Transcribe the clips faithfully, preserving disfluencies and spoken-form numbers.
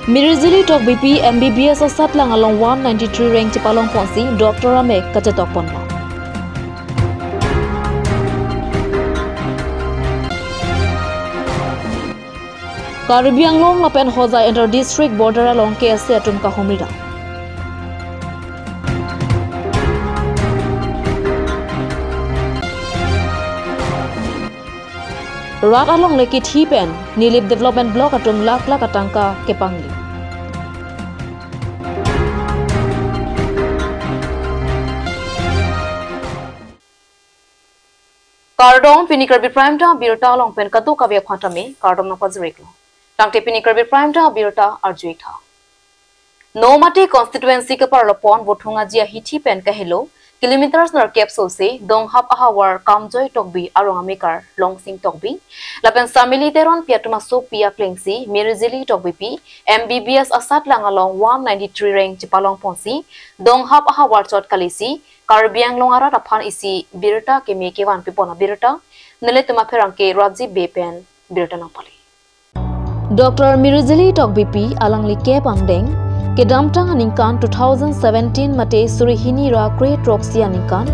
Mirzili Tokbipi M B B S asatlang along one ninety-three rank chepalongponsi doctor amek kachetokponlo. Karbi Anglong lapen Hojai inter district border along K S A atum kahumri dam. Rat alongle kithi pen Nilip Development Block atum lakh lakh atangka kepangli. Kardom, pini Karbi Prime Time abirta along pen kadokave aphan tame kardom nangpajir-iklo. Tangte pini Karbi Prime Time abirta arju-ik tha. Nomati constituency keparlopon Vothung Aji ahithi pen kahelo kilometers nerkep sose Donghap ahavar Kamjoy Tokbi arong amekar Longsing Tokbi lapen Samili Teronpi atum asopi aklengsi Mirzili Tokbipi M B B S asatlang along one ninety-three rank chepalongponsi Donghap ahavar chot kalisi Karbi Anglong arat aphan isi birta keme kevan pipon abirta nelitum apherangke Rajiv Bey pen birta nangpale. Doctor Mirzili Tokbipi alangli kep angdeng, kedamtang aningkan two thousand seventeen mate suri hini ra krethrok isi aningkan,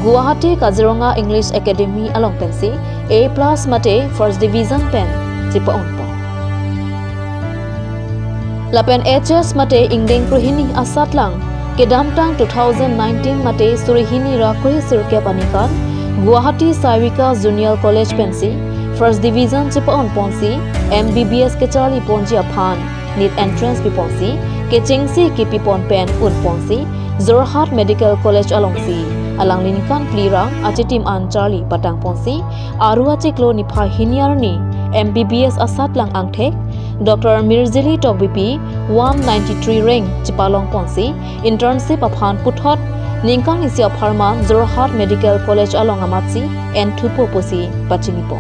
Guwahati Kaziranga English Academy along pensi A plus mate first division pen chepa-unpo. Lapen H S mate ingdeng krehini asatlang, kedamtang two thousand nineteen mate suri hini ra kresirkep aningkan, Guwahati Sai Vikas Junior College pensi first division chepa-unponsi M B B S kecharliponji aphan NEET entrance piponsi kechengsi kepipon pen unponsi Jorhat Medical College alongsi alangli ningkan phli ra achitim an charli patangponsi Aru achiklo niphai hini arni M B B S asatlang angthek Doctor Mirzili Tokbipi one ninety-three rank chepalongponsi internship aphan puthot ningkan isi apharman Jorhat Medical College along amatsi enthupo pusi pachinipo.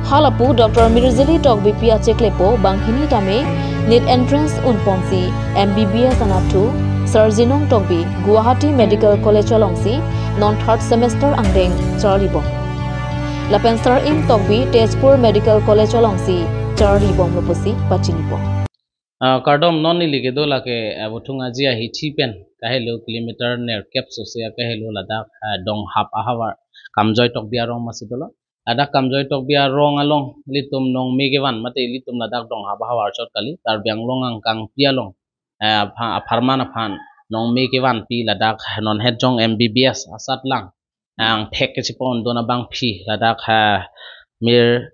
Halapu Doctor Mirzili Tokbipi acheklepo banghini tame NEET entrance unponsi M B B S anatthu Sarjinong Tokbi Guwahati Medical College alongsi non third semester angdeng charlibom. Lapen Sar Im Tokbi Tezpur Medical College alongsi charlibomlo pusi pachinipo. Ah, kardom, non neli kedo lake, ah, Vothung Aji ahithi pen kahelo kilometer nerkep sose kahelo ladak, ah, Donghap ahavar Kamjoy Tokbi arong masi dolo. Ladak Kamjoy Tokbi arong along ilitum nongme kevan mate ilitum ladak Donghap ahavar chot kali Karbi Anglong angkangpi along, eh, apha-, apharman aphan nongme kevanpi ladak non hetjong M B B S asatlang angthek kechepon dona bangpi ladak ha Mir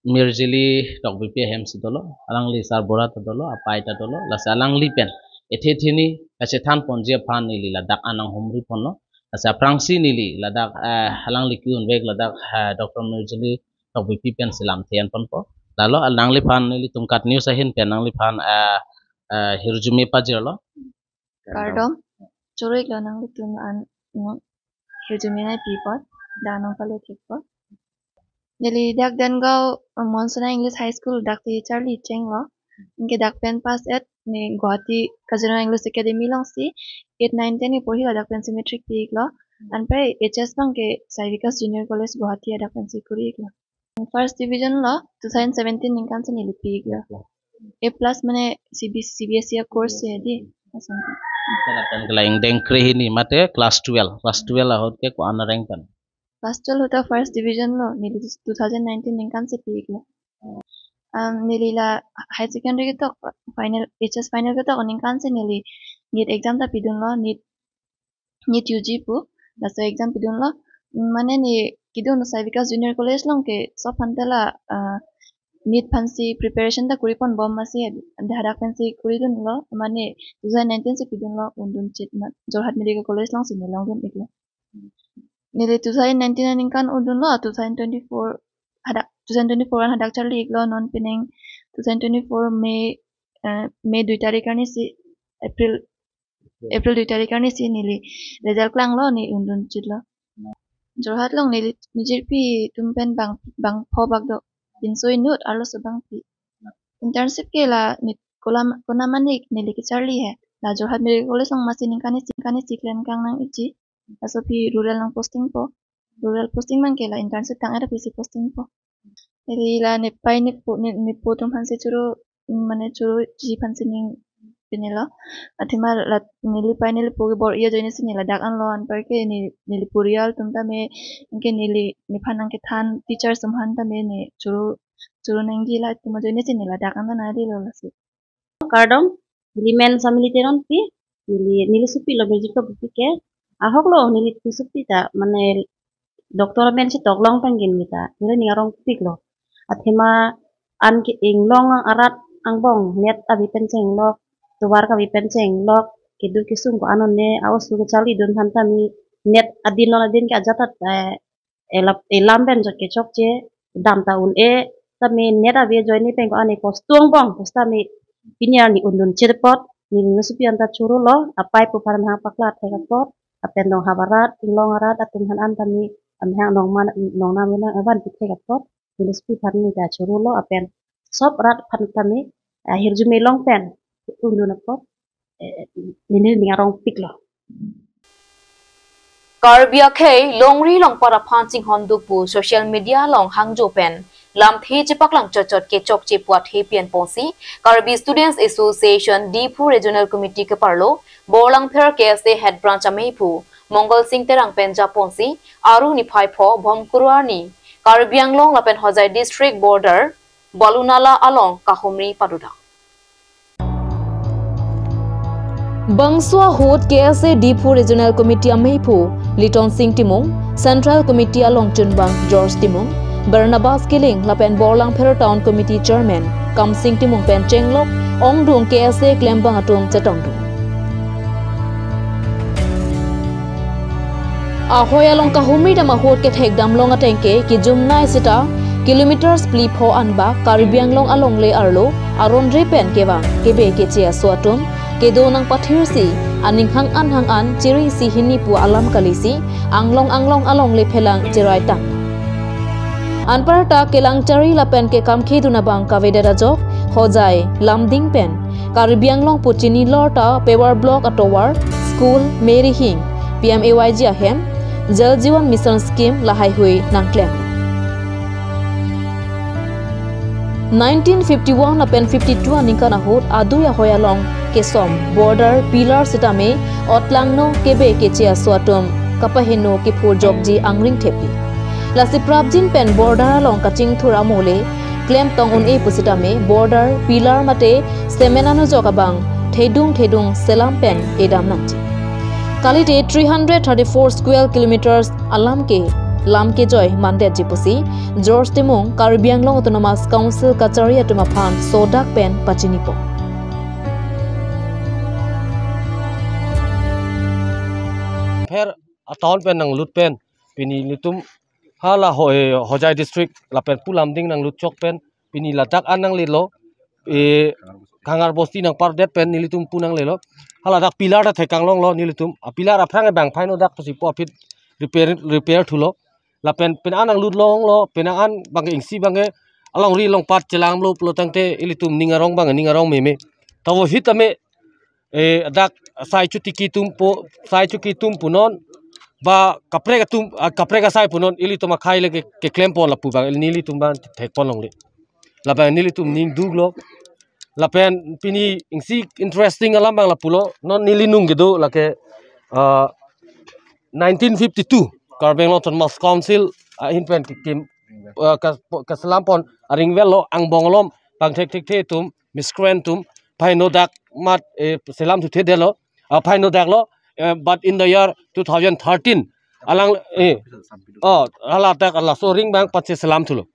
Mirzili Tokbipi ahemsi dolo, alangli sarbura ta dolo, apai ta dolo, lasi alangli pen ethe thini kachethanponji aphan neli ladak anang humriponlo. Lasi aphrangsi neli ladak, eh, alangli ke-unvek ladak, eh, Doctor Mirzili Tokbipi pensi lamthe enponpo. Lalo alangliphan nelitum KAT News ahin pen nangliphan, eh, eh, hirjume pajirlo. Kardom. Choro-iklo nanglitum an, no, hirjume nangpi apot, dak nangpale thekpo. Neli dak Dengaon, uh, Monsona English High School daksi charli chenglo. Anke dak pen pass et ne Guwahati Kaziranga English Academy alongsi eight, nine, ten keporhi ladak pensi matric pi-iklo. Anpre H S abangke Sai Vikas Junior College Guwahati ladak pensi kuri-iklo. First division lo two thousand seventeen ningkan si neli pi-iklo. A plus mane C B, C B S E a course si di. Lapen kala ingdeng krehini mate class twelve. Class twelve ahut ke ko-an rank pen? Class twelve ahut ta first division lo, neli two thousand nineteen ningkan si pi-iklo. Um, neli la higher secondary ketok final, H S final ketok aningkan si neli NEET exam ta pidunlo, NEET NEET U G pu, laso exam pidunlo. Mane ne kedun Sai Vikas Junior College along ke sob aphan ta la, ah, NEET aphansi preparation ta kuriponbom masi hadak pensi kuridunlo, mane two thousand nineteen si pidunlo, undun chit ma Jorhat Medical College alongsi ne longdun-iklo. Neli two thousand nineteen aningkan undunlo, two thousand twenty-four hadak, two thousand twenty-four an hadak charli-iklo, non penang two thousand twenty-four May, eh, May dui tarik arni si April April dui tarik arni si neli result klanglo, ne undun chitlo. Jorhat along neli nijirpi atum pen bang, bangpho bak do. Pinso inut arloso bangpi. Internship ke la ne kolam, konam anik neli kecharli he. La Jorhat Medical College along masi ningkan isi, ningkan isi klem kang nang-ikji. Laso aphi rural nang posting po. Rural posting abangke la internship tang-et aphisi posting po. Neli la nepai nepo, ne, nepo atum aphansi choro mane churu ji aphan sining pinilo. Athema la neli pai neli po ke bor-i ajoine si ne ladak anlo, anparke ne, neli porial atum tame, anke neli, nephan nangkethan teachers atum aphan tame ne churu, churu nangji, la atum ajoine si ne ladak an nangdilo lasi. Kardom, neli men Samili Teronpi, neli, neli sopilo music to bupi ke, ahok lo neli tu sopi ta, mane doctor men si tok long pen gin kita, neli ning arong pik lo. Athema an ke inglong arat angbong, net ave pen chenglok, tovar kave pen chenglok, keduk kesung ko-an one, a-oso kecharlidun aphan tame, net adin non adin ke ajat at, eh, elap, elam pen jot kechokche, dam ta un-e, tame net ave ajoine pen ko-an ne post angbong, post tame pini arni undun chirpot, neli neli sopi anta churu lo, apai pu aphan amahang pakla thek apot, lapen nong hap arat, inglong arat, atum aphan an tame, amahang nong man, nong nam nang avan pi thek apot, neli sopi aphan ne ta churu lo, lapen sop arat aphan tame, ahirjume long pen, undun apot, eh, neli ning arong pik lo. Karbi akhei longri longpat aphan chinghonduk pu social media along hangjo pen lamthe chepaklang chotchot kechokche pu athe pi-en ponsi Karbi Students Association Diphu Regional Committee keparlo Borlangpher K S A Head Branch ameiphu Mongal Sing Terang pen japonsi Aru niphai pho Bhomkuru arni Karbi Anglong lapen Hojai District border Balunala along kahumri padudak. Bangso ahut K S A Diphu Regional Committee ameiphu Liton Sing Timung, Central Committee along chunbang George Timung, Barnabas Killing lapen Borlangpher Town Committee Chairman Kamsing Timung pen chenglok ongdung K S A klembang atum chetongdung. Ahoi along kahumri dam ahut kethek damlong ateng ke kijumnai seta kilometers phli pho anbak Karbi Anglong alongle arlo aron re pen kevang kebe keche aso atum kedo nangpathirsi aning hang an hang an chiri isi hini pu alam kalisi anglong anglong alongle phelang cherai tang. Anparta kelang chari lapen kekam khedun abang kavedet ajok Hojai, Lumding pen Karbi Anglong pu chini lor ta paver block atovar, school, Mary Hing, P M A Y G ahem, Jal Jeevan Mission Scheme lahaihui nangklem. Nineteen fifty-one lapen fifty-two aningkan ahut adui ahoi along kesom border pillar sitame otlangno kebe keche aso atum kapaheno kephurjokji angring thepi. Lasi prapjin pen border along kachingthur amole klemtong un-e pusitame border pillar mate cement anujok abang thedung thedung selam pen edam nangji. Kalite three hundred thirty-four square kilometers alam ke lam kejoi mandetji pusi George Timung Karbi Anglong Autonomous Council kachari atum aphan sodak pen pachinipo. Pher a town pen nanglut pen pini nelitum hala ho, eh, Hojai district lapen pu Lumding nanglut chok pen pini ladak an nanglelo, eh, Kangar Bosti nangpardet pen nelitum pu nanglelo. Haladak pillar ta thekang longlo nelitum. A pillar aphrang abang phaino dak pusi po aphi repair, repair thulo. Lapen penang an nanglut longlo, penang an bang ingsi bang alongri longpat chelamlo pulo tangte ilitum ning arong bang ning arong meme. Tavo hit ame, eh, dak sai chotiki atum po, sai chotiki atum punon, ba kaprek atum, ah, kaprek asai punon, ilitum akhai le ke, keklem pon lapu bang, nelitum bang thek pon longle. Lapen nelitum ning duklo. Lapen pini ingsi interesting alam bang lapulo, non neli nung kedo lake, ah, nineteen fifty-two, Karbi Anglong Autonomous Council, ah, ahin pen kekim, ah, kas-, kaselam pon aring velo angbong alom pangthek thekthe atum, miscreant atum, phaino dak mat, eh, selam thuthedetlo, ah, phaino daklo, eh, but in the year two thousand thirteen, alang, eh, oh, haladak laso aring bang pache selam thulo.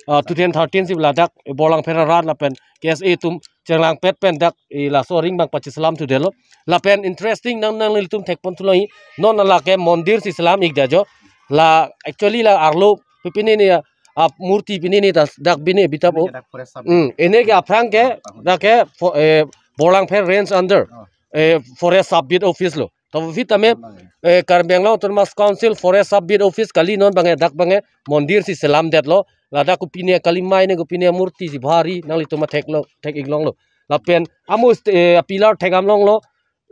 Ah, two thousand thirteen si ladak, eh, Borlangpher arat lapen K S A atum chenglangpet pen dak, eh, laso aring bang pache selam thudetlo. Lapen interesting nang, nanglitum thek pon thulo hi, non lake mondir si selam ik dajo. La, actually la arlo pipini ni, ah, murti pini ni das dak bini bitap o. Dak forest sub. Hmm, ene ke aphrang ke dak ke fo-, eh, Borlangpher range under, oh, eh, forest sub beat office lo. Tavo hit ame, eh, Karbi Anglong Autonomous Council forest sub beat office kali non bang dak bang mondir si selamdetlo. Ladak kopine kali mai ne kopine murti si bhari nanglitum theklo, thek ik longlo. Lapen amo st-, eh, pillar thekdam longlo.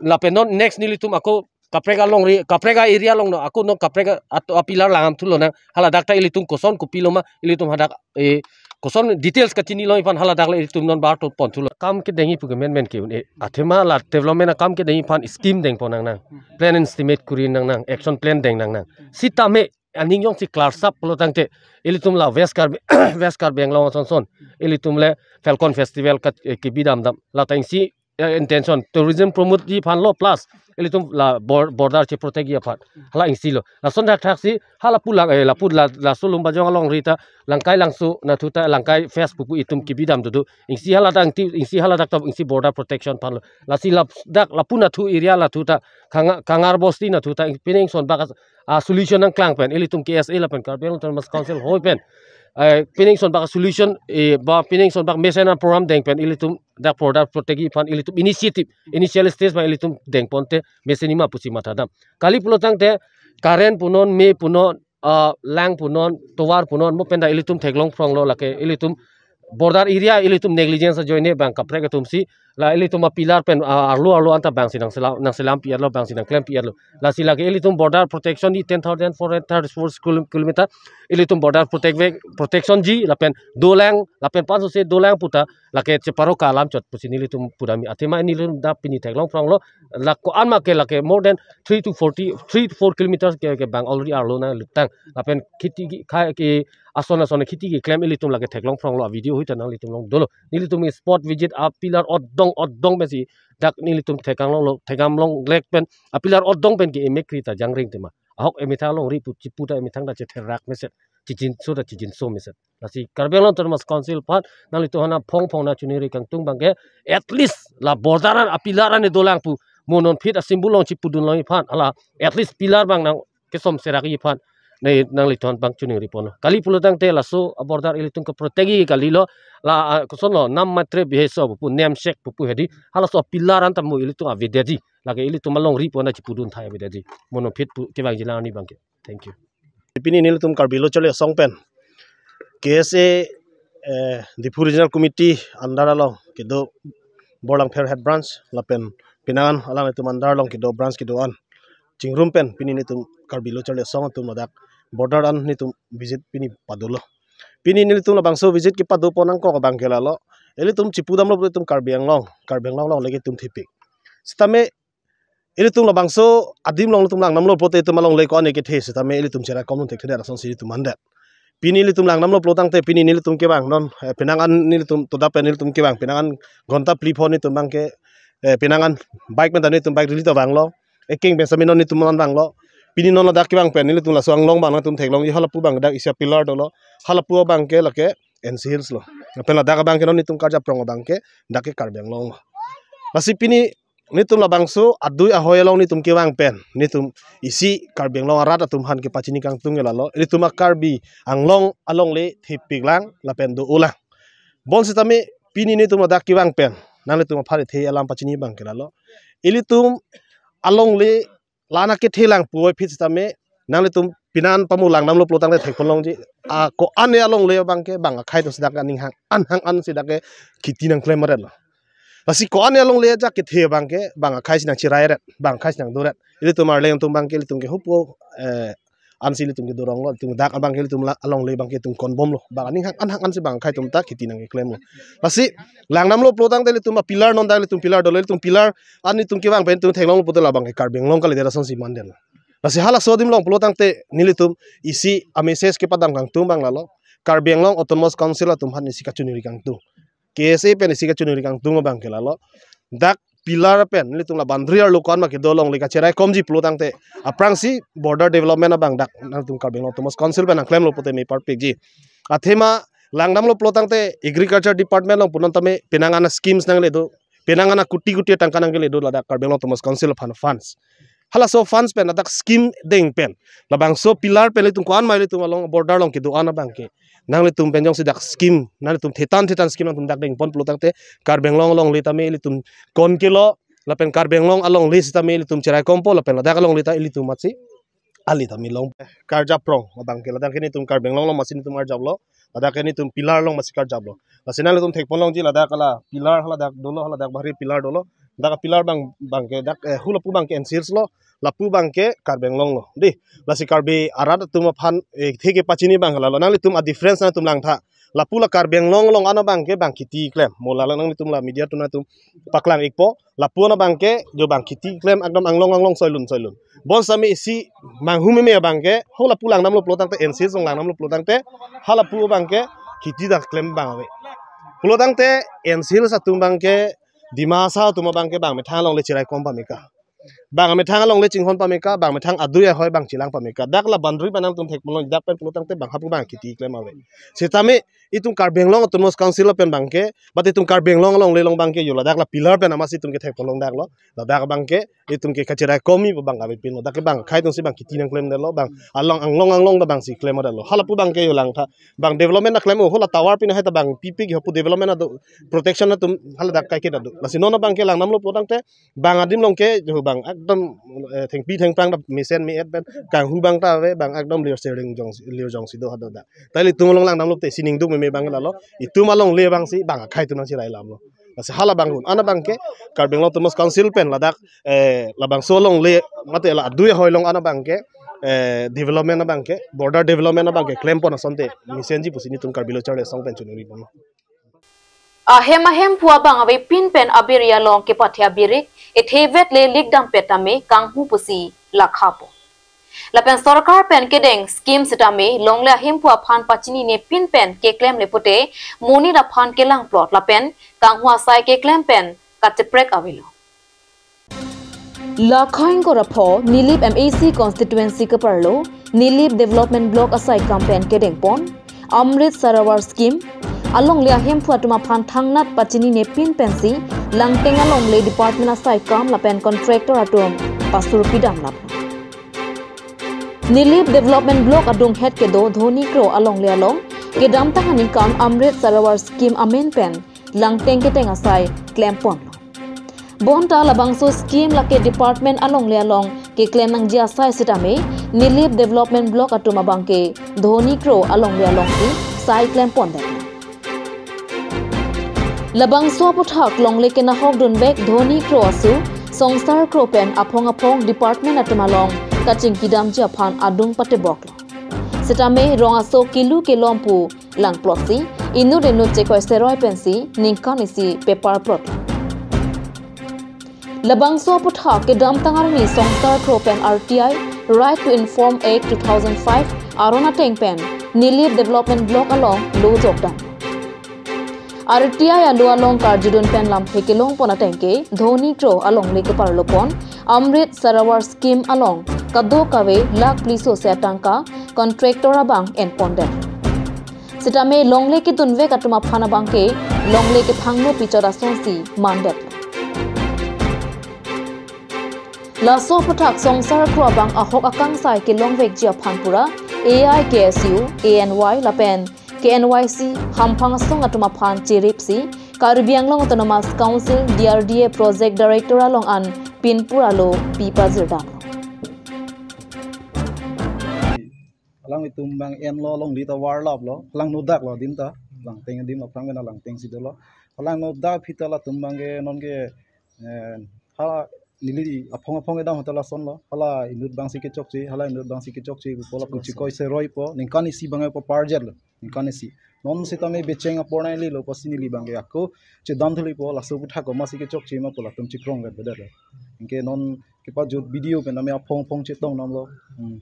Lapen non next nelitum ako kaprek alongri, kaprek a-area along no, ako non kaprek a-, at-, a-pillar langdam thulo nang. Haladak ta ilitum koson kopilo ma, ilitum hadak, eh, koson details kachinilo aphan haladak le ilitum non bar to ponthulo. Kam kedengji pu ke menmen ke un-e. Athema la development akam kedengji aphan scheme dengpon nangnang. Plan estimate kuri nangnang, action plan deng nangnang. Sitame aning jongsi klarsap pulo tangte ilitum la West Karbi, West Karbi Anglong asonson ilitum le Falcon Festival kat, eh, kebidam dam. La ta isi, eh, intention tourism promote ji aphanlo plus ilitum la bor-, border cheprotect ji aphan. Hala isi lo. Lason thakthak si hala pulang, eh, lapu la, laso Lumbajong alongri ta Langkai Langso nathu ta Langkai Fest pupu itum kebidam dudu. Isi haladak ti, isi haladak ta isi border protection aphanlo. Lasi ladak lapu nathu area lathu ta Kanga-, Kangar bosti nathu ta pining son bak a solution nangklang pen ilitum K S A lapen Karbi Anglong Autonomous Council hoi pen, eh, pining son bak solution, eh, ba pining son bak mesen an program deng pen ilitum dak border protect ji aphan ilitum initiative, initial stage ma ilitum dengponte mesen ima pusi matha dam. Kali pulo tangte current punon, me punon, ah, lang punon, tovar punon, mo pen ta ilitum theklong phronglo lake ilitum border area ilitum negligence ajoine bang kaprek atum si la ilitum a pillar pen, ah, arlo arlo anta bang si nangselam, nangselam pi-etlo, bang si nangklem pi-etlo. Lasi lake ilitum border protection di ten thousand four hundred thirty-four kilo-, kilometer ilitum border protect ve, protection ji lapen dolang lapen panso se dolang puta lake cheparo kalam chot pusi nelitum pudam. Athema nelitum dak pini theklong phronglo, la ko-an ma ke lake more than three to forty, three to four kilometers ke, ke bang already arlo nanglutang. Lapen kheti ki, kha ki, ason ason kheti keklem ilitum lake theklong phronglo, a video hoi ta nanglitum along dolo. Nelitum spot visit a pillar odong odong pensi dak nelitum thekang longlo, thekam longlek pen a pillar odong pen ke emekri ta jangring tema. Ahok emethang alongri pu chipu ta emethang ta chetherak meset, chijinso ta chijinso meset. Lasi Karbi Anglong Autonomous Council aphan nanglitum aphan phongphong nangchiningri kangtung abangke at least la border an a pillar an dolang pu mo non phit a symbol along chipudun long aphan, hala at least pillar bang nangkesom serak ji aphan ne nanglitum aphan bang chiningri ponlo. Kali pulo tangte laso a border ilitum ke protect ji kalilo, la, ah, kosonlo, nam maitre bihe so pupu, nemsek pupu hedi, halaso a pillar anta mo ilitum avedetji, lake ilitum alongri pu nangchipudun thai avedetji. Mo non phit pu kevangji lang arni abangke. Thank you. Pini nelitum Karbi Lo Charli Asong pen K S A, eh, Diphu Regional Committee under along kedo Borlangpher Head Branch lapen penang an alanglitum under along kedo branch kedo-an chingrum pen pini nelitum Karbi Lo Charli Asong atum ladak border an nelitum visit pini padolo. Pini nelitum labangso visit kepadopon nangkok abangke lalo, ilitum chipudamlo pu itum Karbi Anglong, Karbi Anglong alongle ke itum thepik. Sitame ilitum labangso adim along ilitum langdamlo pulote itum alongle ko-an kethe sitame ilitum cherai kom thekthedet asonsi ilitum mandet. Pini ilitum langdamlo pulo tangte pini nelitum kevang non, eh, penang an nelitum toda pen nelitum kevang, penang an ghonta phli pho nelitum abangke, eh, penang an bike pen ta nelitum bike rally ta vanglo. Ekeng pen sitame non nelitum non vanglo. Pini non ladak kevang pen nelitum laso anglong abang nangtum theklongji, halapu abang dak isi a pillar dolo. Halapu abangke lake N C Hills lo. Lapen ladak abangke non nelitum karjap rong abangke dak ke Karbi Anglong lo. Lasi pini nelitum labangso adui ahoi along nelitum kevang pen nelitum isi Karbi Anglong arat atum aphan kepachini kangtung ke lalo, ilitum a Karbi Anglong alongle thepik lang lapen do-o lang. Bonsitame pini nelitum ladak kevang pen nanglitum aphan ithe alam pachini abangke lalo, ilitum alongle la-an akethe lang puvoiphit sitame nanglitum penang an pamu langdamlo pulo tangte thekpon longji. A ko-an alongle abangke bang akhei atum si dak aning hang an hang an si dak ke kheti nangklem ret lo. Lasi ko-an alongle ajak kethe abangke bang akhei si nangchirairet, bang akhei si nangdoret. Ilitum arleng atum abangke ilitum ke hupo, eh, ansi ilitum kedo ronglo, ilitum dak abangke ilitum la alongle abangke itum konbomlo. Bang aning hang an hang an si bang akhei atum ta kheti nangkeklemlo. Lasi langdamlo pulo tangte ilitum a pillar non dak ilitum pillar dolo, ilitum pillar an ilitum kevang pen itum theklonglo pulote labangke Karbi Anglong kalidet asonsi mandet. Lasi halaso adim along pulo tangte nelitum isi a message kepadam kangtung abang lalo, Karbi Anglong Autonomous Council atum aphan isi kachiningri kangtung, K S A pen isi kachiningri kangtung abangke lalo, dak pillar pen nelitum la boundary arlo ko-an ma kedo alongle kacherai komji pulo tangte aphrangsi border development abang dak nangtum Karbi Anglong Autonomous Council pen nangklemlo pulote me parpikji. Athema langdamlo pulo tangte Agriculture Department along pu non tame penang an a schemes nangle do, penang an a kuti kuti tangka nangle do ladak Karbi Anglong Autonomous Council aphan funds. Halaso funds pen ladak scheme deng pen labangso pillar pen ilitum ko-an ma ilitum along border along kedo-an abangke nanglitum pen jongsi dak scheme, nanglitum thetan thetan scheme nangtum dak dengpon pulo tangte Karbi Anglong alongle tame ilitum konkelo, lapen Karbi Anglong alongle sitame ilitum cherai kompo, lapen ladak alongle ta ilitum matsi ali tame long. Karjap rong abangke ladak ke nelitum Karbi Anglong along matsi nelitum arjaplo, ladak ke nelitum pillar along matsi karjaplo. Lasi nanglitum thekpon longji ladak ala pillar haladak dolo, haladak bahari pillar dolo. Dak pillar abang, abangke dak, eh, halapu abangke N C Hills lo, lapu abangke Karbi Anglong lo. Dei, lasi Karbi arat atum aphan, eh, theke pachini abang lalo. Nanglitum a difference nangtum langtha. Lapu la Karbi Anglong along an abangke bang kheti klem. Mo la nanglitum la media atum atum paklang ikpo. Lapu an abangke jo bang kheti klem ekdom anglong anglong soilun soilun. Bonsitame isi manghu meme abangke ho lapu langdamlo pulotangte, N C Hills along langdamlo pulotangte, ha lapu abangke kheti ta klem bang ave. Pulotangte N C Hills atum abangke Dimasa atum abangke bang methang alongle chiraikom pameka. Bang methang alongle chinghon pameka, bang methang adui ahoi bang chelang pameka. Dak la boundary pen nangtum thekponlong, dak pen pulotangte bang hapu bang kheti klem ave. Sitame itum Karbi Anglong Autonomous Council pen abangke, but itum Karbi Anglong alongle along abangke jo ladak la pillar pen amatsi itum kethekponlong daklo. Ladak abangke itum ke kachiraikom-i bang avepinlo. Dak ke bang akhai atumsi bang kheti nangklemdetlo, bang along anglong anglong ta bangsi klemdetlo. Ha lapu abangke jo langtha. Bang development ta klem-o, ho la tower pin hai ta bang pipik ho pu development ado, protection atum hala dak kaiketa do. Lasi non abangke langdamlo pulotangte bang adim along ke jo bang ekdom, eh, thengpi thengphrang ta mesen me-et pen kanghu bang ta ave, bang ekdom lir sering jong, lir jongsi do hado dak. Ta ilitum along langdamlo te sining duk meme abang lalo. Itum alongle abangsi bang akhai atum nangchirai lamlo. Lasi ha la bang hun an abangke Karbi Anglong Autonomous Council pen ladak, eh, labangso alongle mate la adui ahoi along an abangke, eh, development abangke, border development abangke klempon asonte mesenji pusi nelitum Karbi Lo Charli Asong pen choningriponlo. Ahem ahemphu abang avepin pen abiri along kepathe abirik, ethe vetle likdampet tame kanghu pusi lakhapo. Lapen sorkar pen kedeng scheme sitame longle ahemphu aphan pachininepin pen keklemle pute, monit aphan kelangplot lapen kanghu asai keklem pen kacheprek avelo. Lakhaing korapho Nilip M A C constituency keparlo Nilip Development Block asai kam pen kedengpon Amrit Sarovar Scheme alongle ahemphu atum aphan thangnat pachininepin pensi Langteng alongle department asai kam lapen contractor atum pasurpi damlap. Nilip Development Block adunghet kedo Dhoni Kro alongle along kedamtang aningkan Amrit Sarovar Scheme amen pen Langteng keteng asai klempon. Bonta labangso scheme lake department alongle along keklem nangji asai sitame Nilip Development Block atum abangke Dhoni Kro alongle alongsi sai klempon det. Labangso aputhak longle kenahok dunvek Dhoni Kro asu Songsar Kro pen aphong aphong department atum along kachingkidamji aphan adung pateboklo. Sitame rong aso kelu kelom pu langplotsi inut inut chekoi seroi pensi ningkan isi pepar plot. Labangso aputhak kedamtang arni Songsar Kro pen R T I, Right to Inform Act two thousand five aron ateng pen Nilip Development Block along lo jokdam. R T I alo along karjudun pen lamthe kelongpon ateng ke Dhoni Kro alongle keparlopon Amrit Sarovar Scheme along kadokave lakh pliso se atangka contractor abang enpondet. Sitame longle kedunvek atum aphan abangke longle kephangno pichot asonsi mandet. Laso aputhak Songsar Kro abang ahok akangsai kelongvekji aphan pura A I K S U, A N Y lapen K N Y C hamphang asong atum aphan cheripsi Karbi Anglong Autonomous Council D R D A Project Director along an pinpur alo pi pajirdam. Alanglitum abang enlo, alongle ta varlaplo, alang nodak lo adim ta, Langteng adim aphrang kena Langteng si dolo. Alang nodak aphi ta latum abangke nonke, eh, ha neli aphong aphong kedam ahut ta lasonlo, hala inut abangsi kechokche, hala inut abangsi kechokche, pupo lapu chekoi seroipo, ningkan isi abangke paparjetlo, ningkan isi. Non sitame becheng apor nanglelo pusi neli abangke ako chedam thulipo, laso aputhak komatsi kechokche ma pu latum chikrong vet bedetlo. Anke non kepajut B D O pen tame aphong aphong chetong damlo. Hmm.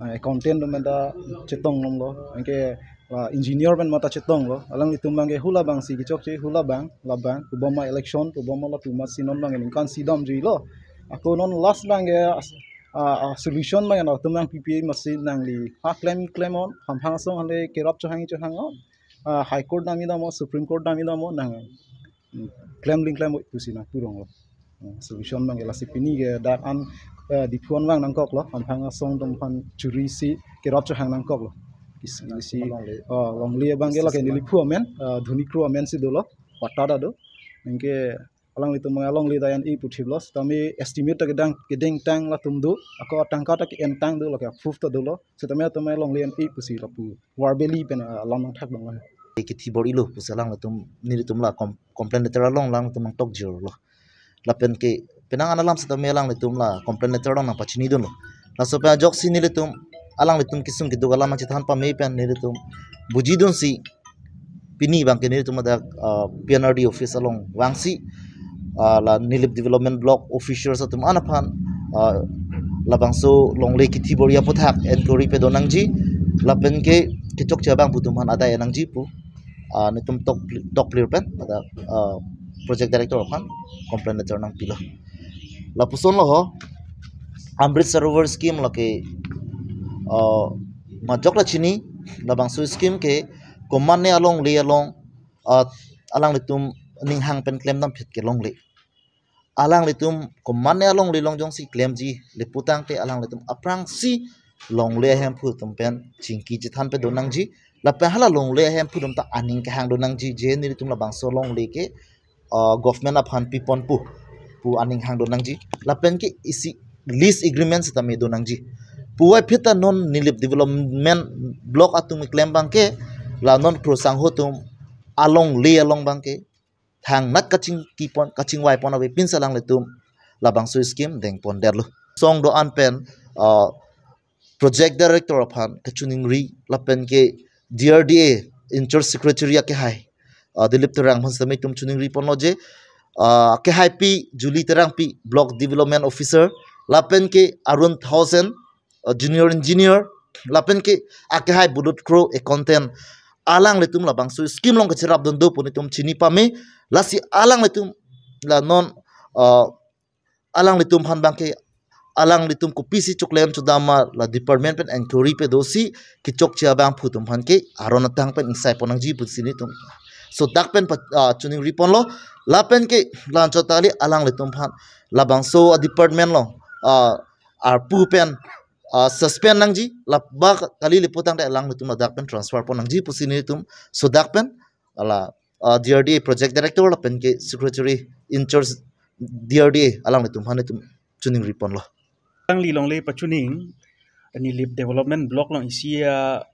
Ah, accountant pen ta chetong damlo. Anke, ah, engineer pen ma ta chetonglo. Alanglitum abangke hula abangsi kechokche, hula abang, labang, pu bom ma election, pu bom ma lapu amatsi non abangke ningkan isi damjuilo. Ako non last abangke, ah, ah, solution abangke nangtum nangpipi amatsi nangli ha klem klemnon, hamphang asong hale kerap chohang chohangnon. Ah, High Court damji damnon, Supreme Court damji damnon, nang, hmm, klem ling klem pusi nangpuronglo. Hmm, solution abangke lasi pini ke dak an, eh, Diphu an vang nangkoklo, hamphang asong atum aphan churisi kerap chohang nangkoklo. Isi, isi, longle. Oh, longle abangke lake neli phu amen, eh, Dhoni Kro amen si dolo, patta ta do. Anke alanglitum abang longle ta en-e puthiplo, sitame estimate ta kedang, kedengtang latum do, ako atangka ta ke-entang do, lake proof ta dolo, sitame atum longle en-e pusi lapu verbally pen, ah, alam nangthak damlo. Kithi bor-ilo pusi alanglitum, nelitum la com-, complaint letter along alanglitum nangtokjirlo. Lapen ke penang an alam sitame alanglitum la complaint letter along nangpachinidunlo. Laso pen ajoksi nelitum, alanglitum kesung keduk alam nangchethan pame pen nelitum bujidunsi pini abangke nelitum ladak, ah, P N R D office along vangsi, ah, la Nilip Development Block officials atum an aphan, ah, labangso longle kithi bor-i aputhak enquiry pado nangji, lapen ke kechokche abangphu atum aphan adai nangji pu, ah, nelitum tok, tok clear pen ladak, ah, project director aphan complaint letter nangpilo. Lapuson lo ho, Amrit Sarovar scheme lake, ah, majok la chini, labangso scheme ke komatne alongle along, ah, alanglitum ninghang pen klemdam phit ke longle. Alanglitum komatne alongle along jongsi klemji le putangte alanglitum aphrangsi longle ahemphu atum pen chingki chethan pado nangji. Lapen hala longle ahemphu atum ta aning kehang do nangji, je nelitum labangso longle ke, ah, government aphan piponpo pu aning hang do nangji. Lapen ke isi lease agreement sitame do nangji. Puvoiphit ta non Nilip Development Block atum keklem abangke, la non krosangho atum alongle along abangke thangnat kachingkipon, kachingvaipon avepin si alanglitum labangso scheme dengpondetlo. Song do-an pen, ah, project director aphan kachiningri lapen ke D R D A in-charge secretary akehai, ah, Dilip Terang aphan sitame itum chiningri ponlo je, ah, akehaipi Julie Terangpi, block development officer, lapen ke Arun Thaosen, ah, junior engineer, lapen ke akehai Bulut Kro, accountant, alanglitum labangso scheme along kacherapdun do pu nelitum chini pame. Lasi alanglitum la non, ah, alanglitum aphan abangke alanglitum kopisi choklem chodam ma la department pen enquiry pado si kechokche abangphu atum aphan ke aron atang pen ingsaipon nangji pusi nelitum sodak pen pa, ah, chiningri ponlo. Lapen ke la anchot kali alanglitum aphan labangso a department along, ah, arpu pen, ah, suspend nangji, la ba kali le putangte alanglitum ladak pen transfer pon nangji pusi nelitum sodak pen la, ah, D R D A project director lapen ke secretary in-charge D R D A alanglitum aphan nelitum chiningri ponlo. Alangli longle pachining Nilip Development Block along isi a,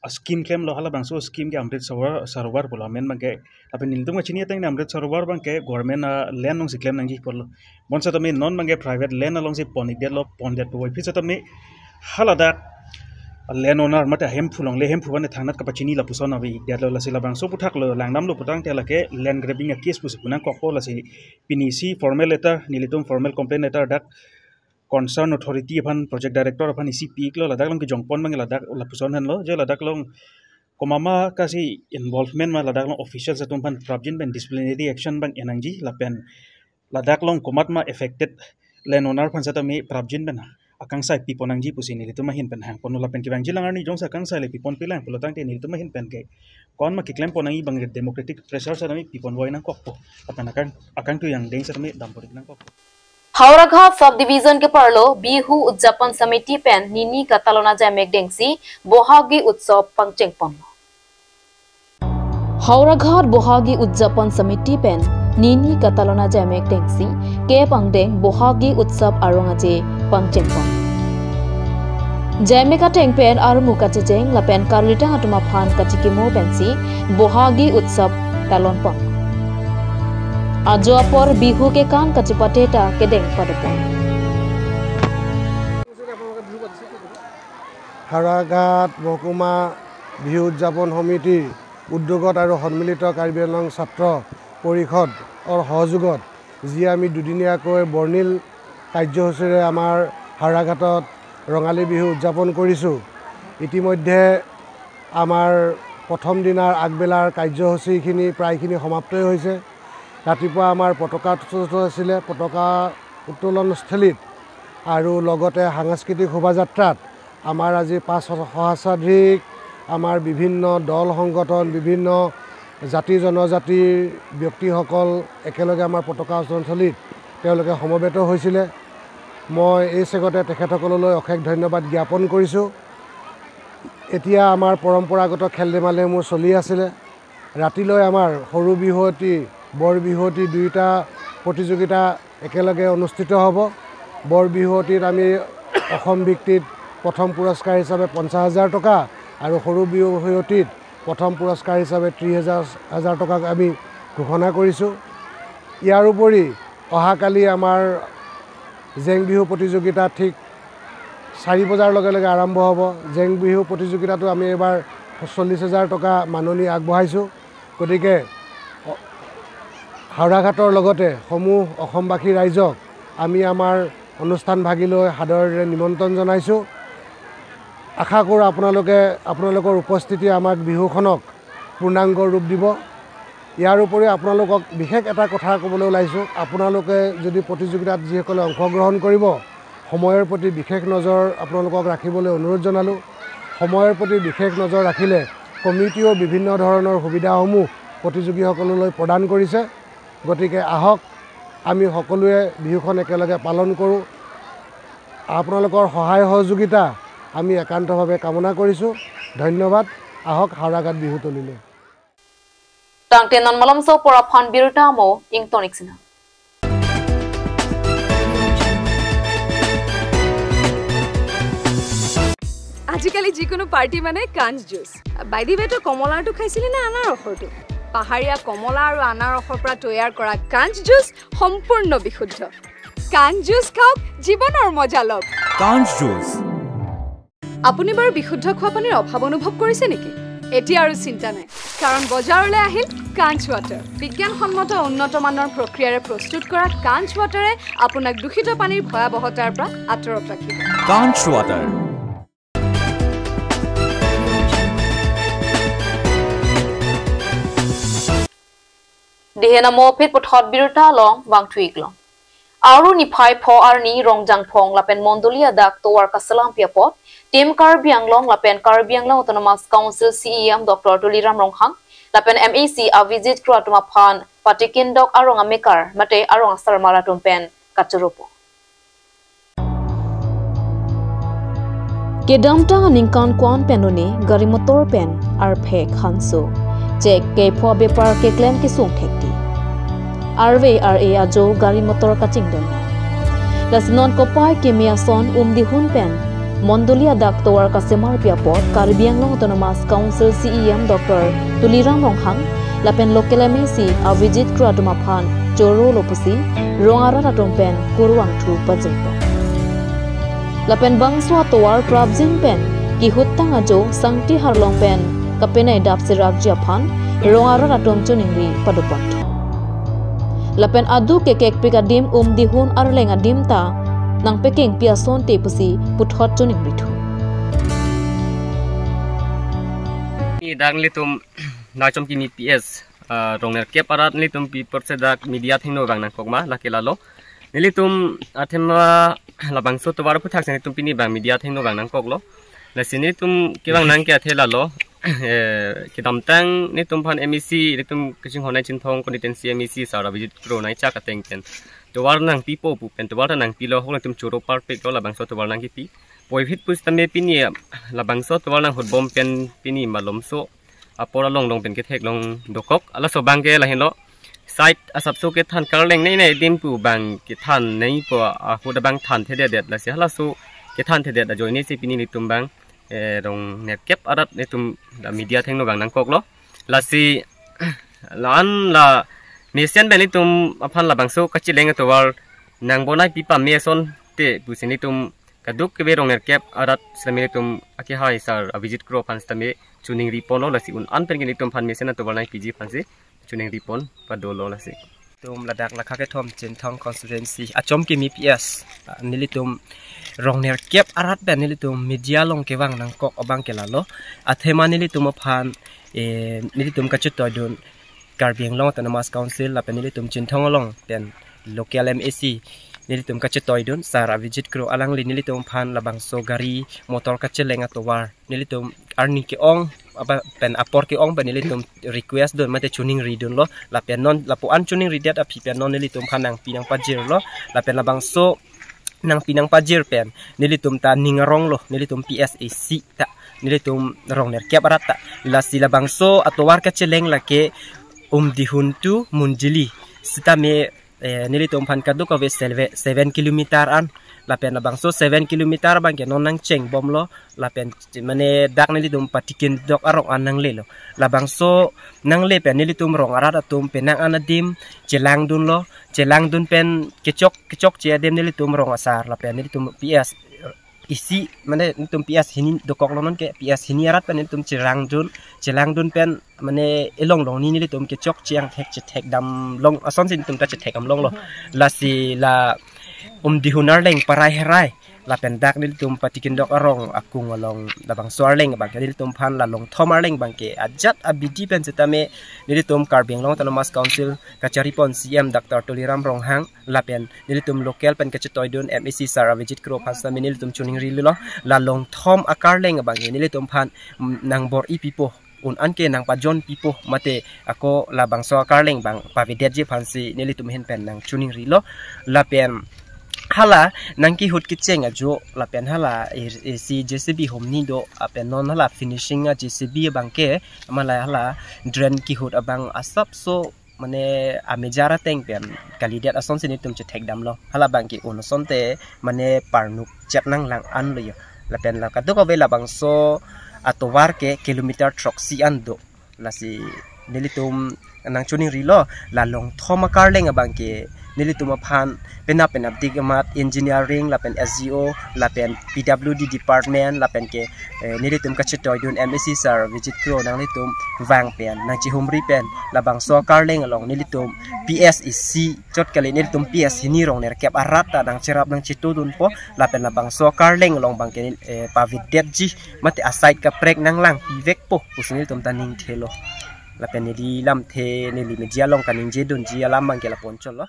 a scheme klemlo, halabangso scheme ke Amrit Sarovar, Sarovar pulo amen abangke. Lapen nelitum kachini ateng Amrit Sarovar abangke government a land alongsi klem nangji pulo. Bonsitame non abangke private land alongsi pon-ikdetlo, pondet puvoiphit sitame haladak land owner mate ahemphu longle ahemphu aphan thangnat kapachini lapuson ave-ikdetlo. Lasi labangso aputhak lo langdamlo putangte lake land grabbing a case pusi pu nangkokpo. Lasi pini isi formal letter, nelitum formal complaint letter dak concern authority aphan, project director aphan isi pi-iklo. Ladak along kejongpon abang ladak lapuson henlo je ladak along komat ma kasi involvement ma ladak along officials atum aphan prapjin pen disciplinary action abang en nangji lapen ladak along komat ma affected land owner aphan sitame prapjin pen akangsai pipon nangji pusi nelitum ahin pen hangponlo. Lapen kevangji alang arni jongsi akangsai le piponpelang pulotangte nelitum ahin pen ke komat ma keklempon nangji abang democratic pressure sitame piponvoi nangkokpo. Lapen akang, akangtui angdeng sitame dampon-ik nangkokpo. Howraghat Sub Division keparlo Bihu Udjapon Samiti pen nini katalon ajaimek dengsi Bohagi Utsav pangchengponlo. Howraghat Bohagi Udjapon Samiti pen nini katalon ajaimek dengsi kep angdeng Bohagi Utsav arong aje pangchengpon. Jaimek ateng pen armu kachecheng lapen karlitang atum aphan kachikimo pensi Bohagi Utsav talonpon. Ajo apor Bihu kekan kachepate ta kedeng padopon. হাৰাঘাট মহকুমা বিহু উদযাপন সমিতিৰ উদ্যোগত আৰু সন্মিলিত কাৰ্বি আংলং ছাত্ৰ পৰিষদৰ সহযোগত যি আমি দুদিনীয়াকৈ বৰ্ণিল কাৰ্যসূচীৰে আমাৰ হাৰাঘাটত ৰঙালী বিহু উদযাপন কৰিছোঁ। ইতিমধ্যে আমাৰ প্ৰথম দিনাৰ আগবেলাৰ কাৰ্যসূচীখিনি প্ৰায়খিনি সমাপ্তই হৈছে। ৰাতিপুৱা আমাৰ পতাকা উত্তোলন আছিলে, পতাকা উত্তোলনস্থলীত আৰু লগতে সাংস্কৃতিক শোভাযাত্ৰাত আমাৰ আজি পাঁচ সহস্ৰাধিক আমাৰ বিভিন্ন দল সংগঠন, বিভিন্ন জাতি জনজাতিৰ ব্যক্তিসকল একেলগে আমাৰ পতাকা উত্তোলনস্থলীত তেওঁলোকে সমবেত হৈছিলে। মই এই চেগতে তেখেতসকললৈ অশেষ ধন্যবাদ জ্ঞাপন কৰিছোঁ। এতিয়া আমাৰ পৰম্পৰাগত খেল ধেমালিসমূহ চলি আছিলে। ৰাতিলৈ আমাৰ সৰু বিহুৱতী, বৰ বিহুৱতী দুয়োটা প্ৰতিযোগিতা একেলগে অনুষ্ঠিত হ'ব। বৰ বিহুৱতীত আমি অসম ভিত্তিত প্ৰথম পুৰস্কাৰ হিচাপে পঞ্চাছ হাজাৰ টকা আৰু সৰু বিহুৱতীত প্ৰথম পুৰস্কাৰ হিচাপে ত্ৰিছ হাজাৰ, হাজাৰ টকাক আমি ঘোষণা কৰিছোঁ। ইয়াৰ উপৰি অহাকালি আমাৰ জেং বিহু প্ৰতিযোগিতা ঠিক চাৰি বজাৰ লগে লগে আৰম্ভ হ'ব। জেং বিহু প্ৰতিযোগিতাতো আমি এইবাৰ চল্লিছ হাজাৰ টকা মাননি আগবঢ়াইছোঁ। গতিকে অ-, হাওৰাঘাটৰ লগতে সমূহ অসমবাসী ৰাইজক আমি আমাৰ অনুষ্ঠান ভাগিলৈ সাদৰেৰে নিমন্ত্ৰণ জনাইছোঁ। আশা কৰোঁ আপোনালোকে, আপোনালোকৰ উপস্থিতিয়ে আমাক বিহুখনক পূৰ্ণাংগ ৰূপ দিব। ইয়াৰ উপৰিও আপোনালোকক বিশেষ এটা কথা ক'বলৈ ওলাইছোঁ, আপোনালোকে যদি প্ৰতিযোগিতাত যিসকলে অংশগ্ৰহণ কৰিব, সময়ৰ প্ৰতি বিশেষ নজৰ আপোনালোকক ৰাখিবলৈ অনুৰোধ জনালোঁ। সময়ৰ প্ৰতি বিশেষ নজৰ ৰাখিলে কমিটিয়েও বিভিন্ন ধৰণৰ সুবিধাসমূহ প্ৰতিযোগীসকললৈ প্ৰদান কৰিছে। গতিকে আহক, আমি সকলোৱে বিহুখন একেলগে পালন কৰোঁ। আপোনালোকৰ সহায় সহযোগিতা আমি একান্তভাৱে কামনা কৰিছোঁ। ধন্যবাদ। আহক হাওৰাঘাট বিহুতলীলৈ। Tangte non malomso apor aphan birta mo ingtonik sina. আজিকালি যিকোনো পাৰ্টি মানে কাঞ্চ জুচ। বাই দি ৱে, তই কমলাৰটো খাইছিলি নে আনাৰসৰটো? পাহাৰীয়া কমলা আৰু আনাৰসৰ পৰা তৈয়াৰ কৰা কাঞ্চ জুচ সম্পূৰ্ণ বিশুদ্ধ। কাঞ্চ জুচ খাওক, জীৱনৰ মজা লওক। কাঞ্চ জুচ। আপুনি বাৰু বিশুদ্ধ খোৱা পানীৰ অভাৱ অনুভৱ কৰিছে নেকি? এতিয়া আৰু চিন্তা নাই, কাৰণ বজাৰলৈ আহিল কাঞ্চ ৱাটাৰ। বিজ্ঞানসন্মত উন্নত মানৰ প্ৰক্ৰিয়াৰে প্ৰস্তুত কৰা কাঞ্চ ৱাটাৰে আপোনাক দূষিত পানীৰ ভয়াৱহতাৰ পৰা আঁতৰত ৰাখিব। কাঞ্চ water. Dihen amo aphi puthot birta along vangthu-ik long. Aru niphai pho arni Rongjangphong lapen Mondoli adak tovar kaselampi apot, Team Karbi Anglong lapen Karbi Anglong Autonomous Council C E M Doctor Tuliram Ronghang lapen M A C Avijit Kro atum aphan patikin dok arong amekar mate arong asarmar atum pen kachoropo. Kedamtang aningkan ko-an pen lone gari motor pen arphek hanso chek kepho bepar keklem kesung thekti. Arve ar-e ajo gari motor kachingdeng. Lasi non kopai keme ason Umdihun pen Mondoli adak tovar kasemarpi apot Karbi Anglong Autonomous Council C E M Doctor Tuliram Ronghang lapen local M A C Avijit Kro atum aphan choro lo pusi rong arat atum pen kurvangthu pajirpo. Lapen bangso atovar prapjin pen kihutang ajo Sangti Harlong pen kapenai dap serakji aphan rong arat atum choningri padopon. Lapen aduk kekekpik adim Umdihun arleng adim ta nangpekengpi asonte pusi puthot choningrithu. Ni dak nelitum Naichom Kimi P S, ah, rong nerkep arat nelitum pi porse dak media athengno vang nangkok ma, lake lalo. Nelitum athema labangso tovar aphuthak si nelitum pini vang media athengno vang nangkoklo. Lasi nelitum kevang nang ke athe lalo. Eh, kedamtang nelitum aphan M A C, nelitum kachinghon nai Chinthong constituency M A C sar Avijit Kro nai chak ateng pen tovar nangpipo pu pen tovar ta nangpilo, hok nelitum choro parpiklo labangso tovar nangkipi. Puvoiphit pusitame pini labangso tovar nanghutbom pen pini malomso apor along long pen ketheklong dokok. Halaso abang ke lahenlo. Side asapso kethan karleng nei nei adim pu abang kethan neipo, ahut abang thanthedet, lasi halaso kethanthedet ajoine si pini nelitum abang, eh, rong nerkep arat nelitum la media athengno vang nangkoklo. Lasi la-an la mesen pen nelitum aphan labangso kacheleng atovar nangbonai pi pame asonte pusi nelitum kaduk keve rong nerkep arat sitame nelitum akehai sar Avijit Kro aphan sitame choningriponlo, lasi un-an pen ke nelitum aphan mesen atovar nangpiji aphansi choningripon padolo lasi. Nelitum ladak lakha kethom Chinthong constituency Achom Kimi P S, ah, nelitum rong nerkep arat pen nelitum media along kevang nangkok abang ke lalo. Athema nelitum aphan, eh, nelitum kachetoidun Karbi Anglong Autonomous Council lapen nelitum Chinthong along pen local M A C nelitum kachetoidun sar Avijit Kro, alangli nelitum aphan labangso gari motor kacheleng atovar nelitum arni ke-ong apa pen apor ke-ong pen nelitum request dun mate choningridunlo, lapen non lapu-an choningridet aphi pen non nelitum aphan nangpi nangpajirlo, lapen labangso nangpi nangpajir pen nelitum ta ning aronglo, nelitum P S A C ta, nelitum rong nerkep arat ta. Lasi labangso atovar kacheleng lake Umdihun to Mondoli sitame, eh, nelitum aphan kaduk ave selve seven kilometer an, lapen labangso seven kilometer abang ke non nangchengbomlo, lapen mane dak nelitum patikin dok arong an nanglelo. Labangso nangle pen nelitum rong arat atum penang an adim chelangdunlo, chelangdun pen kechok kechokche adim nelitum rong asar lapen nelitum P S isi mane nelitum P S hini dokok lo non ke P S hini arat pen nelitum cherangdun, chelangdun pen mane elong long ni nelitum kechok chiang thek chethek dam long asonsi nelitum ta chethek dam long lo. Lasi la Umdihun arleng Parai Herai lapen dak nelitum Patikindok arong akung along labangso arleng abang ke nelitum aphan la Longthom arleng abang ke ajat abidi pen setame nelitum Karbi Anglong Autonomous Council kachari pon C M Doctor Tuliram Ronghang lapen nelitum local pen kachetoidun M A C sir Avijit Kro aphan setame nelitum choningri lo. La Longthom akarleng abang ke nelitum aphan, mm, nangbor-i pipo, un an ke nangpajon pipo mate ako labangso akarleng abang pavedetji aphansi nelitum ahin pen nangchoningri lo. Lapen hala nangkehut kecheng ajo lapen hala i- isi J C B humni do lapen non hala finishing a J C B abang ke mala hala drain kehut abang asapso mane amejar ateng pen kalidet asonsi nelitum chethek dam lo. Hala abang ke un asonte mane parnuk chet nanglang an lo yo. Lapen la kadokave labangso atovar ke kilometer throksi an do. Lasi nelitum nangchoningri lo la Longthom akarleng abang ke nelitum aphan penap penapdik amat engineering lapen S G O lapen P W D department lapen ke, eh, nelitum kachetoidun M A C sir Avijit Kro nanglitum vang pen nangchihumri pen labangso akarleng along nelitum P S isi chot kali nelitum P S hini rong nerkep arat ta nangcherap nangchetodunpo lapen labangso akarleng along abang ke, eh, pavedetji mate aside kaprek nanglang pivekpo pusi nelitum ta ningthelo. Lapen neli lamthe neli media along kaningjedunji alam abang ke lapuson chotlo.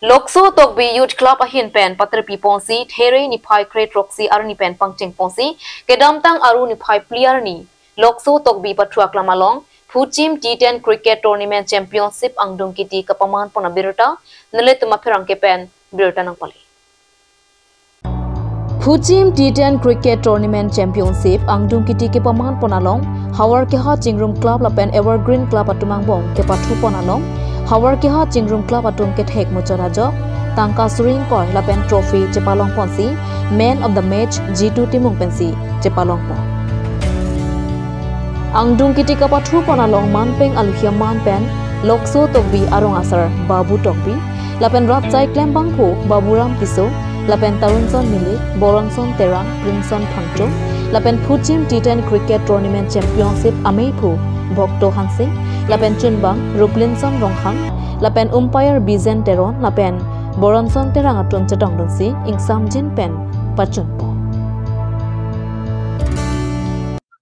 Lokso Tokbi Youth Club ahin pen paterpi ponsi There niphai kre throksi arni pen pangcheng ponsi kedamtang Aru niphai phli arni Lokso Tokbi pathu aklam along Phuchim T ten Cricket Tournament Championship angdung kiti kapaman pon abirta nelitum apherangke pen birta nangpale. Phuchim T ten Cricket Tournament Championship angdung kiti kepaman pon along Havar Keha Chingrum Club lapen Evergreen Club atum angbong kepathu pon along Havar Keha Chingrum Club atum kethek muchot ajok tangka suri ingkoi lapen trophy chepalong ponsi Man of the Match Jitu Timung pensi chepalong pon. Angdung kiti kapathu pon along manpeng aluhia man pen Lokso Tokbi arong asar Babu Tokbi lapen rat chai klembangphu Baburam Tisso, lapen Tarunson Milik, Boronson Terang, Princeson Phangcho, lapen Phuchim T ten Cricket Tournament Championship ameiphu Bhokto Hansing, lapen chunbang Ruplinson Ronghang, lapen umpire Bijen Teron, lapen Boronson Terang atum chetongdunsi ingsamjin pen pachunpo.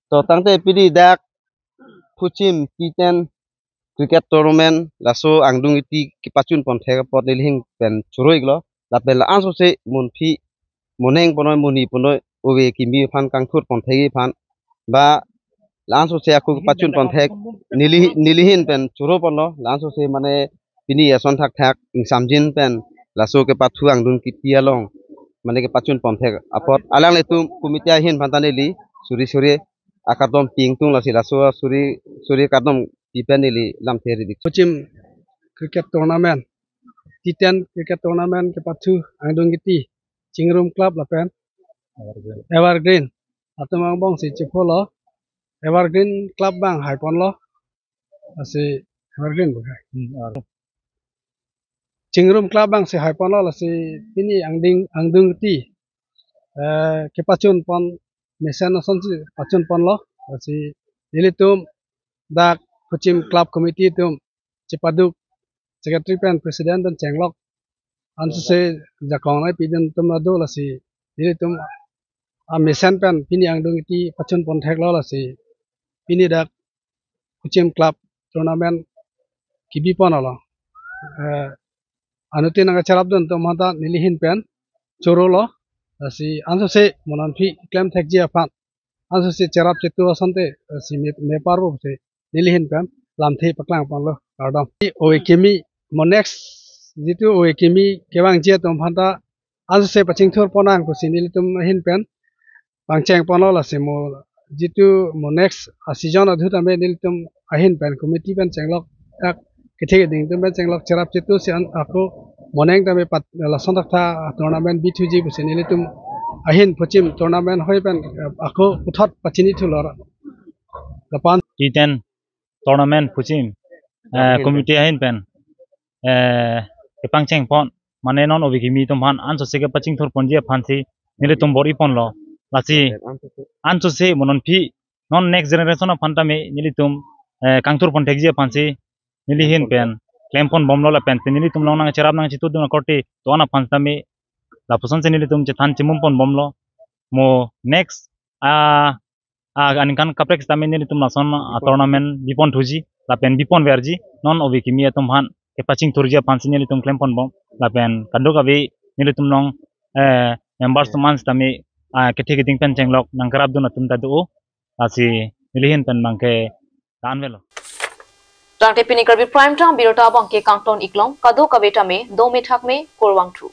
To tangte pini dak Phuchim T ten Cricket Tournament laso angdung kiti kepachun pon thek apot neli ahin pen choro-iklo. Lapen la-ansose monphi moneng ponoi muni ponoi ove kimi aphan kangthur pon thek aphan ba la-ansose ako kepachun pon thek neli neli ahin pen choro ponlo. La-ansose mane pini ason thakthak ingsamjin pen laso kepathu angdung kiti along mane kepachun pon thek apot alanglitum committee ahin aphan ta neli suri suri akardom pingtung lasi laso suri suri kardom pi pen neli lamthe ridik. Phuchim Cricket Tournament, T ten Cricket Tournament kepathu angdung kiti Chingrum Club lapen Evergreen atum angbongsi chepholo. Evergreen Club abang hai ponlo. Lasi Evergreen bukai. Chingrum Club abangsi hai ponlo lasi pini angding angdung kiti, eh, kepachun pon mesen asonsi pachun ponlo. Lasi nelitum dak Phuchim Club Committee atum chepaduk secretary pen president pen chenglok ansose jakong nai pidun atum ado lasi nelitum amesen pen pini angdung kiti pachun pon theklo lasi pini dak Phuchim Club Tournament kebi pon along, eh, anuttin nangcherapdun atum aphanta neli ahin pen chorolo. Lasi ansose monanphi klem thekji aphan ansose cherap chetu asonte, eh, si me, me parbo pusi neli ahin pen lamthe paklang ponlo, kardom. Ove kimi mo next jitu ove kimi kevangji atum aphanta ansose pachingthur ponnang pusi nelitum ahin pen pangcheng ponlo. Lasi mo jitu mo next a season adhu tame nelitum ahin pen committee pen chenglok dak kethe keding atum pen chenglok cherap chetu si an ako moneng tame pat lason thakthak tournament bithuji pusi nelitum ahin Phuchim tournament hoi pen, eh, ako puthot pachini thulo ra. Lapen T ten Tournament Phuchim, eh, committee ahin pen, eh, kepangcheng pon mane non ove kimi atum aphan ansose kepachingthur ponji aphansi nelitum bor-iponlo. Lasi ansose mo non aphi non next generation aphan tame nelitum, eh, kangthurpon thekji aphansi neli ahin pen klemponbomlo lapen te nelitum along nangcherap nangchetudun akorte to-an aphan tame lapusonsi nelitum chethan chemumponbomlo. Mo next, ah, ah, aningkan kaprek sitame nelitum lason, ah, tournament biponthuji lapen biponverji, non ove kimi atum aphan kepachingthurji aphansi nelitum klemponbom lapen kadokave nelitum along, eh, members atum an sitame, ah, kethe keding pen chenglok nangkerapdun atum ta do. Lasi neli ahin pen abangke ta-an avelo. Tangte pini Karbi Prime Time birta abangke kangton-iklong, kadokave tame dome thakme, kurvangthu.